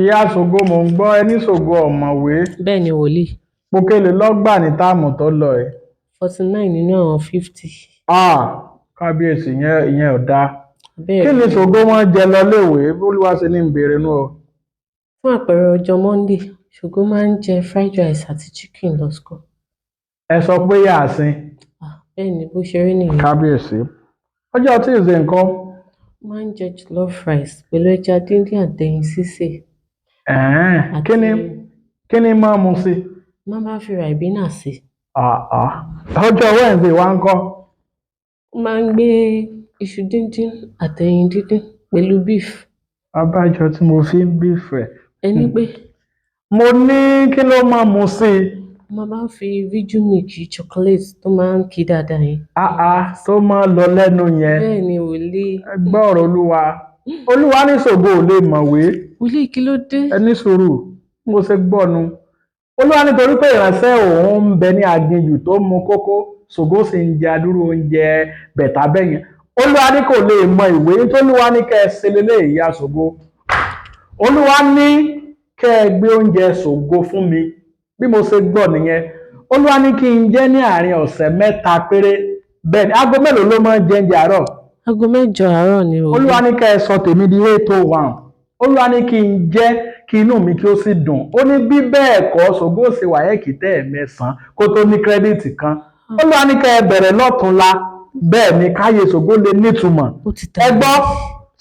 Ìyá Ṣògo, mò ń gbọ́ ẹni Ṣògo ọ̀mọ̀wé. Bẹ́ẹ̀ ni, wòlíì. Pokele lọ́gbà ní táàmù tó lọ ẹ̀. 49 nínú àwọn 50. Ah, kábíyèsí, ìyẹn ò dáa. Bẹ́ẹ̀. Kí ni Ṣògo wọn jẹ lọ léèwé? Bólúwa ṣe ní ń béèrè nú o. Fún àpẹẹrẹ, ọjọ́ Monday, Ṣògo máa ń jẹ fried rice àti chicken lọ school. Ẹ sọ pé yàásín. Ah, bẹ́ẹ̀ ni, bó ṣe rí nìyẹn. Kábíyèsí. Ọjọ́ Tuesday ńkọ́? Ó máa ń jẹ jollof rice pẹ̀lú ẹja díndín àtẹyin sísè. Ẹ̀ẹ́n, kí ni Àti kí ni máa mu sí? Máa bá fi Ribena sí. Ah, ah. Ọjọ́ Wednesday wá ńkọ́? Ó máa ń gbé iṣu díndín àtẹyin díndín pẹ̀lú beef. Abájọ tí mo fi ń bífẹ̀. Ẹni pé? Mo ní kí ló máa mu sí i? Ó máa bá ń fi Viju milk chocolate tó máa ń kí dáadáa yẹn. Ah ah, tó máa lọ lẹ́nu yẹn. Bẹ́ẹ̀ ni, wòlíì. Ẹ gbọ́ ọ̀rọ̀ Olúwa. Olúwa ní Ṣògo ò lè mọ̀wé. Wòlíì, kí ló dé? Ẹ ní sùúrù, bí mo ṣe gbọ́ nu. Olúwa, nítorí pé ìránṣẹ́ òun ń bẹ ní aginjù tó mu kókó, Ṣògo sì ń jẹ adúrú oúnjẹ bẹ̀tà bẹ́yẹn. Olúwa ní kò lè mọ ìwé. Nítorí ní kẹ́ ẹ ṣe lélẹ̀, ìyá Ṣògo. Olúwa ní kẹ́ ẹ gbé oúnjẹ Ṣògo fún mi. Bí mo ṣe gbọ́ nìyẹn. Olúwa ní kí n jẹ́ ní àárín ọ̀sẹ̀ 3 péré. Bẹ́ẹ̀ ni, aago mélòó ló máa ń jẹ oúnjẹ àárọ̀? Aago 8 àárọ̀ ni, wòlíì. Olúwa ní kẹ́ ẹ sọ tèmi di 8:01. Olúwa ní kí n jẹ́ kí inú mi kí ó sì dùn. Ó ní bí bẹ́ẹ̀ kọ́, Ṣògo ṣe WAEC tẹ́ ẹ̀ mẹ́sàn-án kó tó ní credit kan. Olúwa ní kẹ́ ẹ bẹ̀rẹ̀ lọ́túnla. Bẹ́ẹ̀ ni, káyé Ṣògo lè nítumọ̀. Ó ti ta. Ẹ gbọ́,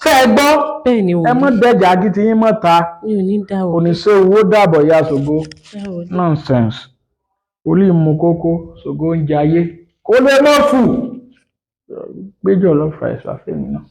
ṣé ẹ gbọ́? Bẹ́ẹ̀ ni, Ẹ mọ́ wòlíì. dẹjà agítí yín mọ́ ta. Mi ò ní dá, wòlíì. Oníṣẹ́ owó dàbọ̀, ya Ṣògo. Dá, wòlíì. Nonsense. Wòlíì mú kókó, Ṣògo ń jayé. Kó lè mọ́ fù. Gbé jollof rice wá fẹ́mi náà.